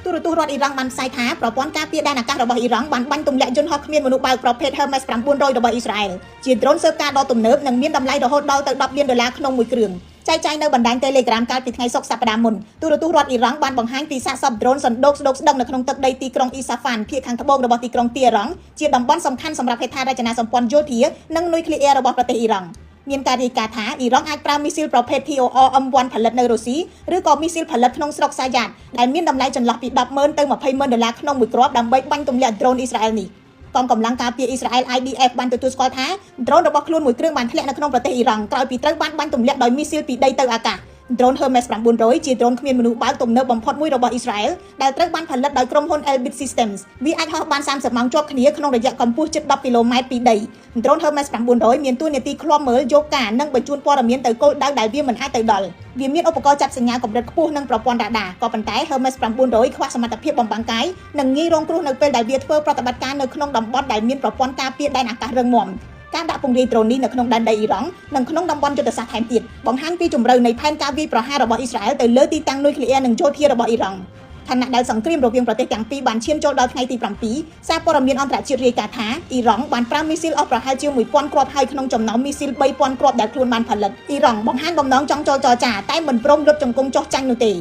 ទូរទស្សន៍រដ្ឋអ៊ីរ៉ង់បានផ្សាយថាប្រព័ន្ធការពារដែនអាកាសរបស់អ៊ីរ៉ង់បានបាញ់ទម្លាក់យន្តហោះគ្មានមនុស្សបើកប្រភេទ Hermes 900របស់អ៊ីស្រាអែលជាដ្រូនស៊ើបការដ៏ទំនើបនិងមានតម្លៃរហូតដល់ទៅ10លានដុល្លារក្នុងមួយគ្រឿងចែកចាយនៅបណ្ដាញ Telegram កាលពីថ្ងៃសុក្រសប្តាហ៍មុនទូរទស្សន៍រដ្ឋអ៊ីរ៉ង់បានបង្ហាញពីសាកសពដ្រូនសណ្ដូកស្ដូកស្ដឹងនៅក្នុងទឹកដីទីក្រុងអ៊ីសាហ្វានភាគខាងត្បូងរបស់ទីក្រុងទីអ៊ីរ៉ង់ជាតំបន់សំខាន់សម្រាប់ហេដ្ឋារចនាសម្ព័ន្ធយោធានិងនុយក្លេអ៊ែររបស់ប្រទេសអ៊ីរ៉ង់មានការរាយការណ៍ថាអ៊ីរ៉ង់អាចប្រើមីស៊ីលប្រភេទ TOR M1 ផលិតនៅរុស្ស៊ីឬក៏មីស៊ីលផលិតក្នុងស្រុកសាយ៉ាតដែលមានតម្លៃចន្លោះពី100000ទៅ200,000ដុល្លារក្នុងមួយគ្រាប់ដើម្បីបាញ់ទម្លាក់ដ្រូនអ៊ីស្រាអែលនេះកងកម្លាំងការពារអ៊ីស្រាអែល IDF បានទទួលស្គាល់ថាដ្រូនរបស់ខ្លួនមួយគ្រឿងបានធ្លាក់នៅក្នុងប្រទេសអ៊ីរ៉ង់ក្រោយពីត្រូវបានបាញ់ទម្លាក់ដោយមីស៊ីលពីដីទៅអាកាសដ្រូន Hermes 900ជាដ្រូនគ្មានមនុស្សបើកទំនើបបំផុតមួយរបស់អ៊ីស្រាអែលដែលត្រូវបានផលិតដោយក្រុមហ៊ុន Elbit Systems វាអាចហោះបាន30ម៉ោងជាប់គ្នាក្នុងរយៈកម្ពស់ជិត10គីឡូម៉ែត្រពីដីដ្រូន Hermes 900មានតួនាទីឃ្លាំមើលយកការនិងបញ្ជូនព័ត៌មានទៅគោលដៅដែលវាមិនអាចទៅដល់វាមានឧបករណ៍ចាប់សញ្ញាកម្រិតខ្ពស់និងប្រព័ន្ធរ៉ាដាក៏ប៉ុន្តែ Hermes 900ខ្វះសមត្ថភាពបំបាំងកាយនិងងាយរងគ្រោះនៅពេលដែលវាធ្វើប្រតិបត្តិការនៅក្នុងតំបន់ដែលមានប្រព័ន្ធការពារដែនអាកាសរឹងមាំការដាក់ពង្រាយដ្រូននេះនៅក្នុងដែនដីអ៊ីរ៉ង់និងក្នុងតំបន់យុទ្ធសាស្ត្រថែមទៀតបង្ហាញពីជម្រៅនៃផែនការវាយប្រហាររបស់អ៊ីស្រាអែលទៅលើទីតាំងនុយក្លេអ៊ែរនិងយោធារបស់អ៊ីរ៉ង់ខណៈដែលសង្គ្រាមរវាងប្រទេសទាំងពីរបានឈានចូលដល់ថ្ងៃទី7សារព័ត៌មានអន្តរជាតិរាយការណ៍ថាអ៊ីរ៉ង់បានប្រើមីស៊ីលអស់ប្រហែលជា1000គ្រាប់ហើយក្នុងចំណោមមីស៊ីល3000គ្រាប់ដែលខ្លួនបានផលិតអ៊ីរ៉ង់បង្ហាញបំណងចង់ចូលចរចាតែមិនព្រមលុតជង្គង់ចុះចាញ់នោះទេ។